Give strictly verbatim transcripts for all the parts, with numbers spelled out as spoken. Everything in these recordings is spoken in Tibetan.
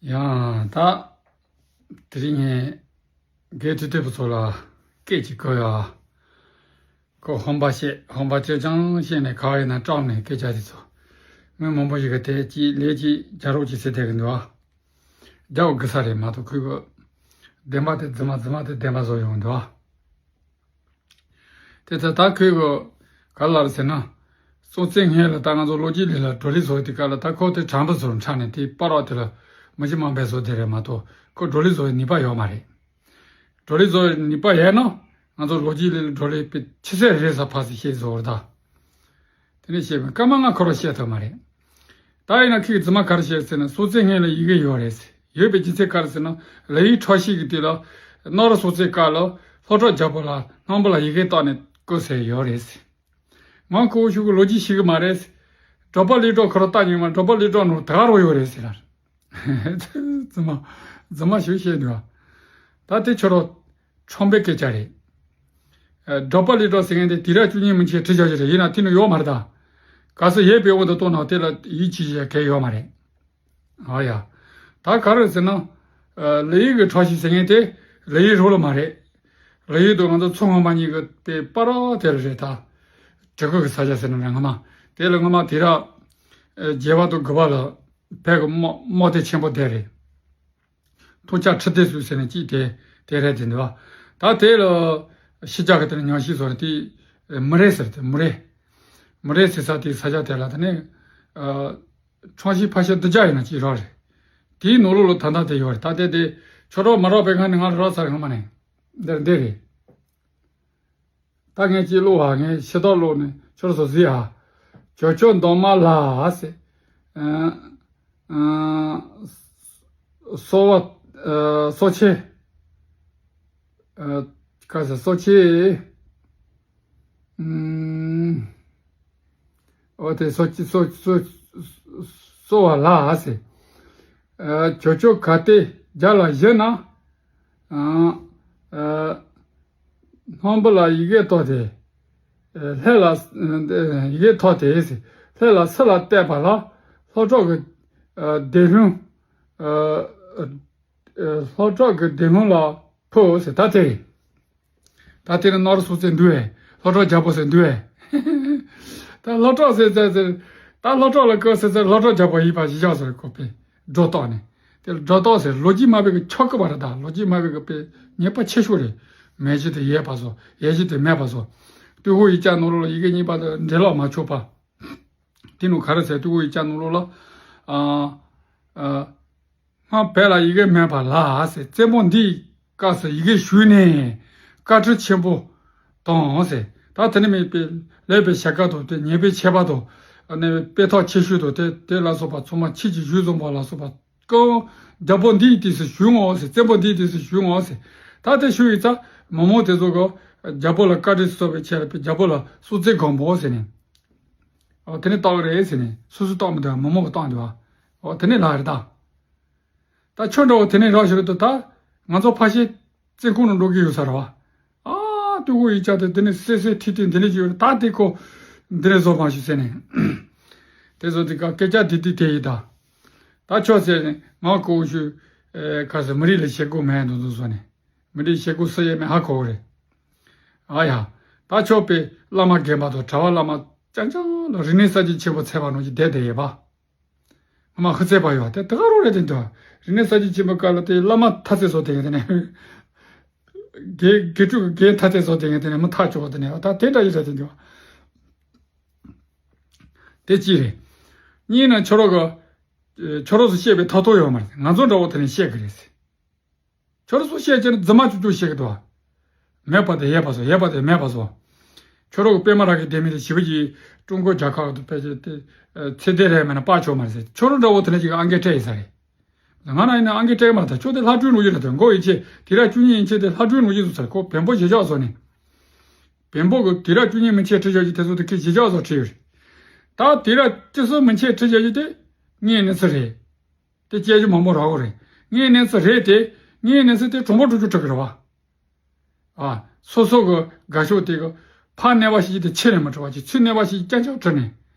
ཡང་ད། དེ་རིང་ངས་རྒན་ཁྲི་ཐོན་པ་ཚོ་ལ་སྐད་ཅིག་གོ་ཡ། ཁོ་ཧོན་པ་བཤད་ཧོན་པ་ཅོ་ཅང་བཤད་ནས་ག་ཡིན་ན་བཀྲམ་ནས་སྐད་ཆ་དེ་ཚོ། མི་མང་པོ་ཞིག་གིས་དེ་ཅིག་ལས་ཅིག་རྒྱག་རོགས་ཅིག་ཟེར་བསྡད་གི་འདུག་ཨ། རྒྱག་དགོས་ས་རེད་མ་གཏོགས་ཁོས་གི། བདེན་པ་དེ་རྫུན་མ་རྫུན་མ་དེ་བདེན་པ་བཟོ་ཡོང་འདུག་ཨ། དེ་ཚོ་ད་ཁོས་གི། ག་ལ་རེད་ཟེར་ན། སྲོང་བཙན་སྔོན་ལ་ད་ང་ཚོ་ལོ་རྒྱུས་ལས་ལ་བགྲོ་གླེང་བཟོ་དེ་ག་ལ་ད་ཁོ་དེ་དྲང་པོ་བཟོ་འཕྲང་ནས་དེ་པ་རོག་དེ་ལ་མི་ཅི་མང་པས་བཟོ་དེ་རེད་མ་གཏོགས་ཁོ་བགྲོ་གླེང་བཟོ་བའི་ནུས་པ་ཡོད་མ་རེད། བགྲོ་གླེང་བཟོ་བའི་ནུས་པ་ཡོད་ན་ང་ཚོ་ལོ་རྒྱུས་ལས་ལ་བགྲོ་གླེང་པའི་ཆི་ཟེར་རེད་ས་ཕ་སི་ཤེས་བཟོ་བར་ད། དེ་ནས་བཤད་པའི་སྐར་མ་ལྔ་འཁོར་བ་བཤད་ཐུབ་མ་རེད། ད་ཡིན་ན་ཁོས་རྫུན་མ་ག་རེ་བཤད་ཟེར་ན་སྲོང་བཙན་སྔོན་ལ་ཡི་གེ་ཡོད་རེད་ཟེར། ཡོད་པའི་རྒྱུ་མཚན་ག་རེ་ཟེར་ན་ལི་ཡི་ཁྲོ་ཤིས་ཀྱི་དུས་ལ། གནམ་རི་སྲོང་བཙན་སྐབས་ལ་ལྷོ་བྲག་རྒྱལ་པོ་ལ་སྣམ་བུ་ལ་ཡི་གེ་བཏགས་ནས་བཀོད་ཟེར་ཡོད་རེད་ཟེར། ང་ཁོ་བོ་ཤུག་གི་ལོ་རྒྱུས་ཤེས་གི་མ་རེད་ཟེར། འབྲོག་པ་ལི་ཏོག་ཁོ་ར་ལྟ་མྱོང་མ་འབྲོག་པ་ལི་ཏོག་ནོར་ད་ག་རོ་ཡོད་རེད་ཟེར་ལ། རྫུན་མ། རྫུན་མ་ཞིག་བཤད་འདུག་ཨ། ད་དེ་ཁྱོད་རོ། ཁྲོམ་པའི་སྐད་ཆ་རེད། ཨ། འབྲོག་པ་ལི་ཏོག་ཟེར་མཁན་དེ་དུས་རབས་བཅུ་གཉིས་མན་ཆད་ཁྲི་བཞི་ཞིག་རེད་ཡིན་ན་དེ་ནི་ཡོད་མ་རེད་ད། གལ་སྲིད་ཡོད་པའི་དབང་དུ་གཏོང་ན་དེ་ལ་ཡིད་ཆེས་བྱེད་མཁན་ཡོད་མ་རེད། ཨ་ཡ། ད་ག་རེ་ཟེར་ན། ཨ། ལི་ཡི་གི་ཁྲོ་ཤིས་ཟེར་མཁན་དེ་ལི་ཡི་རོ་ལ་མ་རེད། ལི་ཡི་དང་ང་ཚོ་མཚོ་སྔོན་མ་གཉིས་ཀྱི་དེ་པ་ར་དེ་ལ་རེད་ད། གྲི་གུ་གི་ས་ཆ་ཟེར་ན་རེད་སྔ་མ། དེ་ལ་སྔ་མ་དུས་རབས། ཨ། བརྒྱད་པ་དང་དགུ་པ་ལ། བོད་ཀྱི་དམག་དམག་སྡེ་ཆེན་པོ་དེ་རེད། ཐུགས་ཅག་ཁྲི་ལྡེ་སུ་ཟེར་ནས་ཅིག་དེ་དེ་རེད་དེ་འདུག་ད་དེ་ལ་ཕྱི་རྒྱལ་གྱི་དེ་ལ་ཉམས་ཞིབ་བཟོ་རེད་དེ། མུ་རེ་ཟེར་དེ་མུ་རེ། མུ་རེ་ཟེར་ས་དེ་ས་ཆ་དེ་ལ་དེ་ནས། ཨ། ཁྲོམ་ཤིང་ཕ་ཤ་དུ་ཅག་ཡིན་ན་ཅིག་རོགས་རེད། དེའི་ནང་ལོགས་ལ་ད་ལྟ་དེ་ཡོད་རེད་ད་དེ་དེ། ཁྱོད་རོགས་མ་རོགས་པའི་ཁ་ནས་ང་རོགས་ཚར་ཡོང་མ་ནས། འདིར་འདི་རེད། ད་ངས་ཅིག་ཀློག་ཨ། ངས་ཤེས་རྟོགས་ཀློག་ནས་ཁྱོད་ཚོ་གཟིགས་ཨ། ཇོ་ཇོ་མདོང་དམར་ལ་ཟེར། ཨ། ཨ། སོ་བ། ཨ། སོ་ཆེ། ཨ། ག་ཟེར་སོ་ཆེ། ཨུམ། འོ་དེ་སོ་ཆེ་སོ་སོ་སོ་བ་ལ་ཟེར། ཨ། ཇོ་ཇོ་ག་སྟེ་རྒྱ་ལ་བཞི་ན། ཨ། ཨ། སྣམ་བུ་ལ་ཡི་གེ་ཐོགས་ཏེ། ལྷས་ལ་ཡི་གེ་ཐོགས་ཏེ། ལྷས་ལ་སུ་ལ་བལྟས་པ་ལ་ལྷོ་ཕྱོགས་ཀྱི་སྡེ་ལྷུན། ལྷོ་ཕྱོགས་ཀྱི་སྡེ་ལྷུན་ལ་ཕུལ་ཟེར་ད་དེ་རེད། ད་དེ་ནི་གནམ་རི་སྲོང་བཙན་འདུག་བས། ལྷོ་བྲག་རྒྱལ་པོ་ཟེར་འདུག་བས། ད་ལྷོ་བྲག་ཟེར་ཟེར་ཟེར། ད་ལྷོ་བྲག་ལ་བཀོད་ཟེར་ཟེར་ལྷོ་བྲག་རྒྱལ་པོ་ཡིན་པ་གཞི་བཞག་ཟེར་བཀོད་པས་སྒྲོ་བཏགས་ནས། དེ་ལ་སྒྲོ་བཏགས་ཟེར་ལོ་རྒྱུས་སྨྲ་བའི་གི་ཆོ་ག་པ་རེད་ད། ལོ་རྒྱུས་སྨྲ་བའི་གི་དཔེ་ཉེས་པ་ཆེ་ཤོས་རེད། མེད་གཞི་དེ་ཡོད་པ་བཟོ། ཡོད་གཞི་དེ་མེད་པ་བཟོ། ཏུའུ་ཧུའུ་ཡིག་ཆ་ནང་ལོགས་ལ་ཡི་གེ་གཉིས་པ་དང་འབྲེལ་ལོག་མ་ཆོག་པ། དེ་ནང་ག་རེ་ཟེར་ཏུའུ་ཧུའུ་ཡིག་ཆ་ནང་ལོགས་ལ། ཨ། ཨ། སྔར་བོད་ལ་ཡི་གེ་མེད་པ་ལ་ཟེར། བཙན་པོ་འདིས་སྐབས་སུ་ཡི་གེ་ཞུས་ནས་བཀའ་དྲིན་ཆེན་པོ་དང་ཟེར། ད་དེ་ནི་མེད་པའི་ལེགས་པའི་བྱ་དགའ་དང་དེ་ཉེས་པའི་ཆད་པ་དང་། ཨ་ནི་དཔེ་ཐོག་ཆེ་ཤོས་དང་དེ་དེ་ལ་སོགས་པ་ཚང་མ་ཁྱེད་ཀྱིས་ཞུས་སོང་བ་ལ་སོགས་པ་ཀོ། རྒྱལ་པོ་འདིའི་དུས་སུ་ཞུས་འོང་ཟེར། བཙན་པོ་འདིའི་དུས་སུ་ཞུས་འོང་ཟེར། ད་དེ་ཞུ་ཡི་ཙ་མི་མང་དེ་ཚོ་གི་རྒྱལ་པོ་ལ་བཀའ་དྲིན་གསོ་བའི་ཆེད་ལ་པའི་རྒྱལ་པོ་ལ་སྲོག་རྩེ་གང་པོ་ཟེར་ནས། ཨོ་དེ་ནི་རྟགས་རེད་ཟེར་ནས་སོ་སོ་རྟགས་མི་འདུག་མི་མང་གི་རྟགས་འདུག་ཨོ་དེ་ནི་ལ་རེད་ད། ད་ཁྱོད་འདྲ་བོ་དེ་ནས་རག་ཞིག་རེད་དོ། ད་ང་ཚོ་ཕ་ཤེ་བཙན་ཁོང་ནང་འགྲོ་གི་ཡོད་ས་རེད་བ། ཨ་ཏུ་གུ་ཡིག་ཆ་དེ་དེ་ནས་སེ་སེ་ཐི་ཐི་འདི་ནས་ཅིག་ཡོད་རེད། ད་དེ་ཁོ་འདི་ནས་བཟོ་མ་ཞིག་ཟེར་ནས། དེ་བཟོ་དེ་ཀ་སྐད་ཆ་དེ་དེ་དེ་ཡིན་ད། ད་ཁྱོད་ཟེར་ནས་ང་ཁོ་ཤུ་ཁ་ཟེར་མི་རིགས་ལ་ཤེས་དགོས་མེད་འདུག་འདུག་བཟོ་ནས། མི་རིགས་ཤེས་དགོས་སུ་ཡོད་མེད་ཧ་གོ་གི་རེད། ཨ་ཡ། ད་ཁྱོད་པའི་བླ་མ་རྒན་པ་དང་གྲྭ་བ་བླ་མ་རྐྱང་རྐྱང་ལ་རིག་གནས་གསར་བརྗེ་ཆེན་པོ་ཚད་པ་ནང་གི་བསྡད་བསྡད་ཡོད་པ། ངོ་མ་ཧུ་ཚད་པ་ཡོད་དེ་དེ་ག་རོ་རེད་དེ་འདུག་རིག་གནས་གསར་བརྗེ་ཆེན་པོའི་སྐབས་ལ་དེ་བླ་མ་ཐ་ཚད་བཟོ་དེ་ཡིན་དེ་ནས། དགེ་དགེ་ཕྲུག་གི་རྒན་ཐ་ཚད་བཟོ་དེ་ཡིན་དེ་ནས་མི་ཐག་ཆོད་དེ་ནས་ད་དེ་འདྲ་ཡིན་ས་དེ་འདུག་དེ་གཅིག་རེད། གཉིས་ནི་ཁྱོད་རོགས་གི་ཁྱོད་རོགས་སུ་བཤད་པའི་ཐ་ཐོ་ཡོད་མ་རེད། ང་ཚོ་འདྲ་བོ་དེ་ནས་བཤད་གི་རེད། ཁྱོད་རོགས་སུ་བཤད་ཀྱི་ནི་རྫུན་མ་བཅུ་བཅུ་བཤད་གི་འདུག་མེད་པ་དེ་ཡོད་པ་བཟོ། ཡོད་པ་དེ་མེད་པ་བཟོ། ཁྱོད་རོགས་པད་མ་ར་གི་ལྡེ་མིག་དེ་ཞི་བ་གྱིས་ཀྲུང་གོ་རྒྱལ་ཁབ་ཏུ་ཕལ་ཆེར་དེ་ཚེ་འདས་རེད་མེད་ན་དཔའ་ཆོག་མ་རེད་ཟེར། ཁྱོད་རོགས་འདྲ་བོ་དེ་ནས་ཅིག་ཨང་ཀི་སྤྲད་ཡིན་ས་རེད། ང་རང་ཡིན་ན་ཨང་ཀི་སྤྲད་མ་ཐག་ཁྱོད་དེ་ལྷ་སྒྲོན་ནོར་བུ་རེད་དོ། མགོ་ཡིན་ཆེ་དུས་རབས་བཅུ་གཉིས་ཡིན་ཆེ་དེ་ལྷ་སྒྲོན་ནོར་བུ་བཟོ་ཚར། ཁོ་བོན་པོ་གཞིས་ཆགས་བཟོ་ནས། བོན་པོ་གི་དུས་རབས་བཅུ་གཉིས་མན་ཆད་ཁྲི་བཞི་བཞི་དེ་ཚོ་དེ་ཁོས་གཞིས་ཆགས་བཟོ་ཁྲིད་ཡོད་རེད། ད་དུས་རབས་བཅུ་གསུམ་མན་ཆད་ཁྲི་བཞི་བཞི་དེ་ངའི་གནས་ཚུལ་རེད། དེ་སྐྱེས་རྒྱུ་མང་པོ་རག་གི་རེད། ངའི་གནས་ཚུལ་རེད་དེ། ངའི་གནས་ཚུལ་དེ་གྲུང་པོ་གྲུང་ཆུ་གྲུ་གི་རེད་བ། ཨ། སོ་སོ་གི་དགའ་ཕྱོགས་དེ་གི་ཕར་གནས་པ་ཞིག་དེ་ཕྱི་ནས་མི་གྲུ་བ་ཅིག་ཚུར་གནས་པ་ཞིག་རྐྱང་རྐྱང་གྲུ་ནས།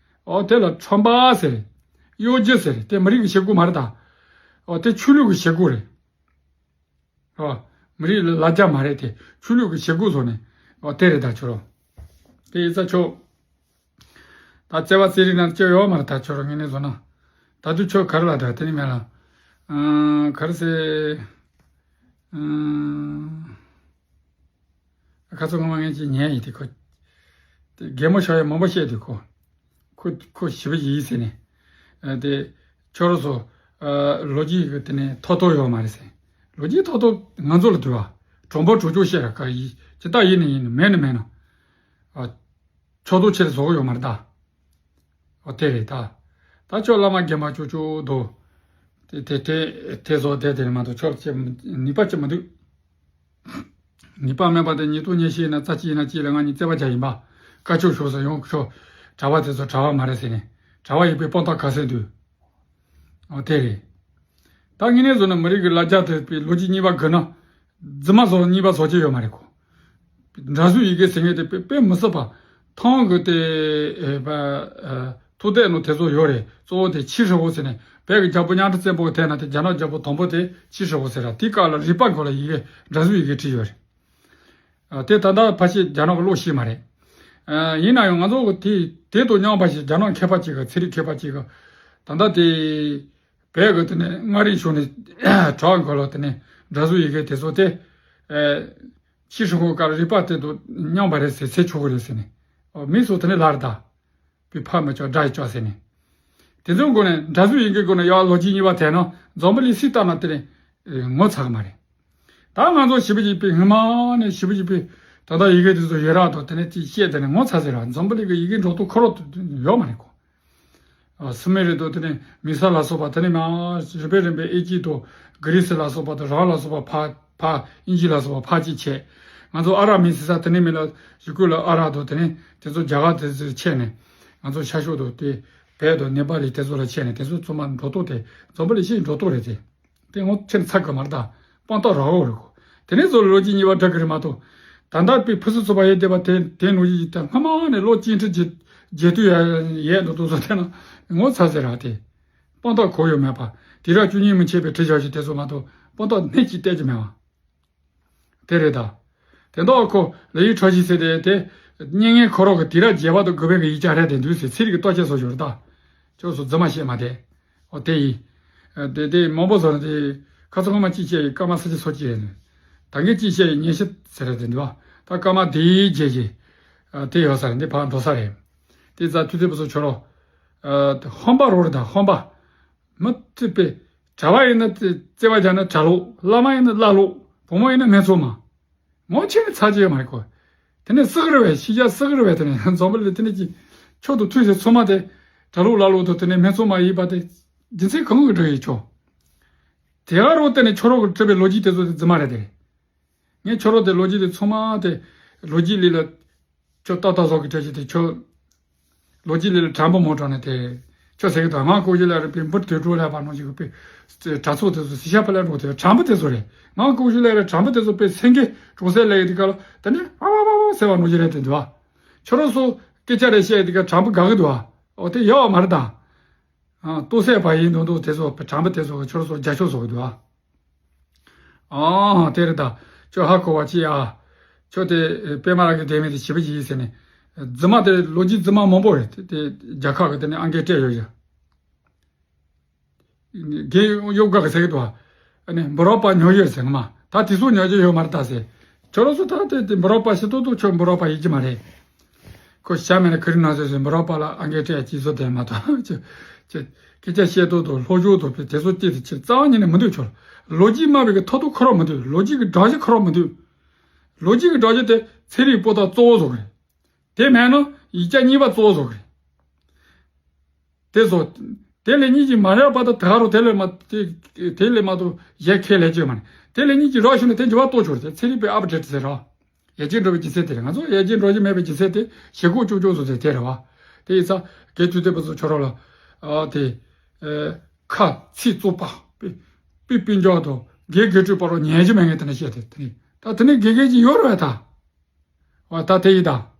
ཨོ་དེ་ལ་ཁྲོམ་པ་ཟེར། གཡོ་སྒྱུ་ཟེར། དེ་མི་རིགས་ཀྱི་ཞེ་དགུ་མ་རེད་ད། ཨོ་དེ་ཆོས་ལུགས་ཀྱི་བྱེད་སྒོ་རེད། ཨོ། མི་རིགས་ལ་ལ་རྒྱ་མ་རེད་དེ། ཆོས་ལུགས་ཀྱི་བྱེད་སྒོ་བཟོ་ནས། ཨོ་དེ་རེད་ད་ཁྱོད་རང་། དེ་ཡིན་ཙང་ཁྱོད། ད་བརྩེ་བ་བརྩེ་རིགས་ནང་སྐྱོ་ཡོད་མ་རེད་ད་ཁྱོད་རང་ངེས་ནས་བཟོ་ན། ད་དུས་ཁྱོད་ག་རེ་ལ་འདྲ་དེ་ནི་མེད་ལ། ཨང་། ག་རེ་ཟེར། ཨང་། ཁ་སང་ངོ་མ་ངས་ཅིག་ཉན་ཡིན་དེ་ཁོ། དེ་གད་མོ་ཤོར་ཡ་མང་པོ་བཤད་དུས་ཁོ། ཁོ་ཁོ་ཞི་བ་ཡིན་ཟེར་ནས། ཨ་དེ། ཁྱོད་རང་ཚོ། ཨ་ལོ་རྒྱུས་ཀྱི་དེ་ནས་ཐོག་ཐོག་ཡོད་མ་རེད་ཟེར། ལོ་རྒྱུས་ཐོག་ཐོག་ང་ཚོ་ལ་དུས་བ། གྲོང་པ་གྲོང་ཆོག་བཤད་ར་ཀ་ཡིས་ཇི་ལྟ་ཡིན་ནི་ཡིན་ནི་མེད་ནི་མེད་ན། ཨ། ཕྱོགས་གཏོགས་ཆེར་བཟོ་གི་ཡོད་མ་རེད་ད། ཨོ་དེ་རེད་ད། ད་ཁྱོད་བླ་མ་རྒན་པ་ཅོ་ཅོ་དོ། དེ་དེ་དེ་དེ་བཟོ་དེ་དེ་མ་གཏོགས་ཁྱོད་ཅེ་ནུས་པ་ཅི་མི་འདུག་ནུས་པ་མེད་པ་དེ་ཉིས་སྟོང་ཉི་ཤུ་ཡིན་ན་རྩ་གཅིག་ཡིན་ན་གཅིག་ལ་ང་གཉིས་བརྩེ་བ་རྒྱ་ཡིན་པ། བཀའ་ཆོས་ཤོག་ཟེར་ཡོང་ཁྱོད། གྲྭ་བ་དེ་ཚོ་གྲྭ་བ་མ་རེད་ཟེར་ནས། གྲྭ་བ་ཡིན་པའི་དཔང་རྟགས་ག་ཚད་འདུག་ཨོ་དེ་རེད། ད་དངོས་གནས་བཟོ་ན་མི་རིགས་ཀྱི་ལ་རྒྱ་དེ་པའི་ལོ་རྒྱུས་གཉིས་པ་དགོས་ན། རྫུན་མ་བཟོ་གཉིས་པ་བཟོ་རྒྱུ་ཡོད་མ་རེད་ཁོ། འདྲ་བཟོའི་ཡི་གེ་ཟེར་མཁན་དེ་དཔེ་དཔེ་མི་སྲིད་པ། ཐང་གི་དེ་ཨེ་པ་ཨ་ཐུག་དེ་ནོ་དེ་ཚོ་ཡོད་རེད། གཙོ་བོ་དེ་ཆི་ཧྲི་ཧོ་ཟེར་ནས་བོད་ཀྱི་རྒྱལ་པོ་གཉའ་ཁྲི་བཙན་པོ་གི་དེ་ན་དེ་རྒྱ་ནག་རྒྱལ་པོ་དང་པོ་དེ་ཆི་ཧྲི་ཧོ་ཟེར་ར་དེའི་སྐབས་ལ་རུས་པ་མགོ་ལ་ཡི་གེ་འདྲ་བཟོའི་ཡི་གེ་བྲིས་ཡོད་རེད། ཨ་དེ་ད་ལྟ་ཕལ་ཆེར་རྒྱ་ནག་གི་ཀློག་ཤེས་མ་རེད། ཨ་ཡིན་ན་ཡང་ང་ཚོ་གི་དེ་དེ་དང་མཉམ་པ་ཞིག་རྒྱ་ནག་མཁས་པ་གཅིག་གི་ཚན་རིག་མཁས་པ་གཅིག་གི་ད་ལྟ་དེ་བོད་གི་དེ་ནས་མངའ་རིས་ཕྱོགས་ནས་གྲགས་མགོ་ལ་དེ་ནས་འདྲ་བཟོའི་ཡི་གེ་དེ་ཚོ་དེ། ཨ་ཆི་ཧྲི་ཧོ་ཀ་རུས་པ་དེ་དང་མཉམ་པ་རེད་ཟེར་ཟེར་ཆོག་གི་རེད་ཟེར་ནས། ཨོ་མི་ཚོ་དེ་ནས་ལར་ད། པའི་ཕ་མི་ཆོག་དགྲ་ཡི་ཆོག་ཟེར་ནས། དེ་ཚོའི་སྒོ་ནས་འདྲ་བཟོའི་ཡི་གེའི་སྒོ་ནས་ཡག་ལོ་རྒྱུས་གཉིས་པ་དེ་ནང་འཛམ་བུ་གླིང་སྲིད་ལྟ་ན་དེ་ནས་ངོ་ཚ་གི་མ་རེད། ད་ང་ཚོ་ཞི་བ་ཡིན་པའི་སྔོན་མ་ནས་ཞི་བ་ཡིན་པའི་ད་ལྟ་ཡི་གེ་དེ་ཚོ་ཡོད་རག་དང་དེ་ནས་དེ་བཤད་དེ་ནས་ངོ་ཚ་ཟེར་ར་འཛམ་བུ་གླིང་གི་ཡི་གེ་འགྲོ་སྟངས་ཁོ་རང་ཡོད་མ་རེད་ཁོ། ཨ་སུ་མེ་རི་དང་དེ་ནས་མི་ས་ལ་སོགས་པ་དེ་ནས་མ་རིམ་པས་རིམ་པས་ཨེ་ཇི་དང་གྷི་རི་སི་ལ་སོགས་པ་དང་རང་ལ་སོགས་པ་ཕ་ཕ་ཨིན་ཇི་ལ་སོགས་པ་ཕ་གཅིག་བྱས། ང་ཚོ་ཨ་ར་མི་སི་ས་དེ་ནས་མི་ལ་ཞུ་ཀུ་ལ་ཨ་ར་དང་དེ་ནས་དེ་ཚོ་རྒྱ་གར་དེ་ཚོ་ཆས་ནས་ང་ཚོ་ཤར་ཕྱོགས་དང་དེ་བལ་དང་ནེ་པ་ལི་དེ་ཚོ་ལ་ཆས་ནས་དེ་ཚོ་ཚང་མ་འགྲོ་ཐོག་དེ་འཛམ་བུ་གླིང་སྤྱིའི་འགྲོ་ཐོག་རེད་དེ། དེ་ངོ་ཆེར་ཚ་གི་མ་རེད་ད། དཔང་རྟགས་རག་འོ་རེད་གོ། དེ་ནས་བཟོ་ལོ་རྒྱུས་གཉིས་པ་འདྲ་གི་རེད་མ་གཏོགས། ད་ལྟ་པའི་ཕུ་སུ་ཚོ་བ་ཡེ་བསྡད་པ་དེ་དེ་ལོ་རྒྱུས་ཀྱི་ད་སྔ་མ་ནས་ལོ་གཅིག་ཁྲི་བརྒྱད་བརྒྱད་དུས་ཡ་ཡས་འགྲོ་དུས་སོ་དེ་ན་ངོ་ཚ་ཟེར་ར་དེ། དཔང་རྟགས་གོ་ཡོད་མེད་པ། དེ་ར་བཅུ་གཉིས་མི་ཆད་པའི་ཁྲི་བཞག་ཞིག་དེ་ཚོ་མ་གཏོགས་དཔང་རྟགས་སྣེ་གཅིག་བལྟས་ཀྱི་མེད་པ། དེ་རེད་ད། དེ་འདྲ་ཁོ་ལ་ཡི་ཁྲོ་ཞིག་ཟེར་ཏེ་དེ། རྙེད་མཁན་ཁོ་རང་གི་དེ་ར་རྒྱལ་བ་དང་རྒོད་པའི་གི་ཡིག་ཆ་རེད་དེ་འདུག་ཟེར་ཚེ་རིང་གི་ལྟོ་ཆས་བཟོ་ཞོར་ད། ཁྱོད་ཚོ་རྫུན་མ་བཤད་མ་བསྡད། ཨོ་དེ་ཡིན། ཨ་དེ་དེ་མང་པོ་བཟོ་ན་དེ། ཁ་ཚ་ཁ་མ་གཅིག་བཤད་ཡི་ཀ་མ་ས་ཆ་སོ་གཅིག་རེད། ད་གིན་གཅིག་བཤད་ཡི་ཉན་ཤེས་ཟེར་ར་དེ་འདུག་ཨ། ད་ཀ་མ་དེ་ཡི་རྗེས་ཀྱི། ཨ་དེ་ཡོད་ས་རེད་འདི་ཕར་འགྲོ་ས་རེད། དེ་ཙ་དུས་དེ་བུ་ཚོ་ཁྱོད་རོ། ཨ་དེ་ཧོན་པ་རོ་རེད་ད་ཧོན་པ། མི་ཐུབ་པའི། གྲྭ་བ་ཡིན་ན་དེ་བརྩེ་བ་རྒྱག་ན་གྲྭ་ལོག་བླ་མ་ཡིན་ན་བླ་ལོག་བུ་མོ་ཡིན་ན་སྨད་འཚོང་མ། ངོ་ཆེ་ནི་ཚ་རྒྱུ་ཡོད་མ་རེད་གོ། དེ་ནས་སྲིད་གི་རེད་བས་ཤི་རྒྱ་སྲིད་གི་རེད་བས་དེ་ནས་འཛམ་བུ་གླིང་དེ་ནས་ཀྱི། ཁྱོད་དང་ཐུག་ཟེར་ཚང་མ་དེ། གྲྭ་ལོག་བླ་ལོག་དང་དེ་ནས་སྨད་འཚོང་མ་ཡིན་པ་དེ། རྒྱུ་མཚན་གང་གི་འགྲོ་ཡི་ཆོག་དེ་ག་རོ་བལྟས་ནས་ཁྱོད་རོག་གི་སྤྲད་པའི་ལོ་རྒྱུས་དེ་ཚོ་དེ་རྫུན་མ་རེད་དེ། ངས་ཁྱོད་རོག་དེ་ལོ་རྒྱུས་དེ་ཚང་མ་དེ། ལོ་རྒྱུས་ལི་ལ། ཁྱོད་ཏག་ཏག་བཟོ་གི་བྲལ་ཞིག་དེ་ཁྱོད། ལོ་རྒྱུས་ལི་ལ་དྲང་པོ་མོ་དྲང་ནས་དེ། ཁྱོད་ཟེར་གི་དང་ང་ཀོ་ཞི་ལ་རེ་པའི་འབུར་དོད་འགྲོ་ལས་པ་ནོ་ཞིག་པའི། དྲ་ཚོགས་དེ་ཚོ་སི་ཤ་པ་ལ་འགྲོ་དེ་དྲང་པོ་དེ་ཚོ་རེད། ང་ཀོ་ཞི་ལ་རེ་དྲང་པོ་དེ་ཚོ་པའི་སེང་གེ་གྲོང་གསེབ་ལ་ཡི་དེ་ག་ལ་དེ་ནས་ཨ་བ་བ་བ་ཟེར་བ་ནོ་ཞིག་རེད་དེ་འདུག་བ། ཁྱོད་རོག་སོ་སྐད་ཆ་རེ་བཤད་དེ་ག་དྲང་པོ་དགའ་གི་འདུག་བ། ཨོ་དེ་ཡོད་མ་རེད་ད། ཨ་ལྟོ་ཟས་པ་ཡིན་མདོག་མདོག་དེ་ཚོ་དྲང་པོ་དེ་ཚོ་ཁྱོད་ཚོ་རྒྱ་ཆོག་བཟོ་གི་འདུག་ཨ། ཨ་དེ་རེད་ད། ཁྱོད་ཧ་གོ་བ་ཅི་ཨ། ཁྱོད་དེ་པད་མ་ར་གི་དེ་མེད་དེ་བྱིས་པ་ཅི་ཡིན་ཟེར་ནས། རྫུན་མ་དེ་ལོ་རྒྱུས་རྫུན་མ་མང་པོ་རེད་དེ་དེ་རྒྱལ་ཁབ་གི་དེ་ནས་ཨང་ཀི་སྤྲད་ཡོད་ཡ། རྒན་གཡོག་དགའ་གི་ཟེར་གི་འདུག་ཨ། ཨ་ནི་འབུ་རོགས་པ་ཉོ་ཡོད་ཟེར་ང་མ། ད་དེ་ཚོ་ཉོ་རྒྱུ་ཡོད་མ་རེད་ད་ཟེར། ཁྱོད་རང་ཚོ་ད་དེ་དེ་འབུ་རོགས་པ་ཤི་ཏོག་ཏོག་ཁྱོད་འབུ་རོགས་པ་ཡིན་གྱི་མ་རེད། ཁོ་ཤ་མེད་ན་ཁ་རི་ན་ཟེར་ཟེར་འབུ་རོགས་པ་ལ་ཨང་ཀི་སྤྲད་ཅི་བཟོ་དེ་མ་གཏོགས་ཅི། ཅི། སྐད་ཆ་བཤད་ཏོག་ཏོག་ལྷོ་ཕྱོགས་དང་དེ་ཚོ་སྐྱེས་དེ་ཕྱིར་རྩ་བ་ཉིད་ནས་མི་འདུག་ཁྱོད། ལོ་རྒྱུས་སྨྲ་བའི་གི་ཐོག་ཐོག་ཁོ་རང་མི་འདུག་ལོ་རྒྱུས་ཀྱི་སྒྲ་གཞི་ཁོ་རང་མི་འདུག་ལོ་རྒྱུས་ཀྱི་སྒྲ་གཞི་དེ་ཚན་རིག་པོ་ཏ་གཙོ་བོ་བཟོ་གི་རེད། དེ་མེད་ན་ཡིག་ཆ་གཉིས་པ་གཙོ་བོ་བཟོ་གི་རེད། དེ་ཚོ། དེ་ལས་གཉིས་ཀྱི་མ་རེད་པ་ད་དེ་ག་རུ་དེ་ལས་མ་དེ། དེ་ལས་མ་གཏོགས་གཞན་ཁས་ལེན་གྱི་མ་རེད། དེ་ལས་གཉིས་ཀྱི་རག་ཤུ་ནི་དེ་འགྱུར་བ་གཏོང་ཆོག་རེད་ཚན་རིག་པའི་ཨབ་ཌེ་ཊི་ཟེར་ར། ཡར་རྒྱས་འགྲོ་བའི་རྒྱུ་མཚན་དེ་རེད། ང་ཚོ་ཡར་རྒྱས་འགྲོ་རྒྱུ་མེད་པའི་རྒྱུ་མཚན་དེ་ཞེ་གོག་ཅོག་ཅོག་བཟོ་ཚེ་དེ་རེད་བ། དེ་ཡིན་ཙང་དགེ་ཚུལ་ལྡན་པ་ཚོ་ཁྱོད་རང་ལ། ཨ་དེ། ཨ་ཁ་ཚིག་བཙོག་པ། པི་པི་པི་འཇོག་དང་དགེ་དགེ་ཕྲུག་པ་རོ་ཉན་གྱི་མེད་ངས་དེ་ནས་བཤད་དེ་དེ་ནས་ད་དེ་ནས་དགེ་རྒན་གྱི་ཡོད་རེད་བ་ད། བ་ད་དེ་ཡིན་ད།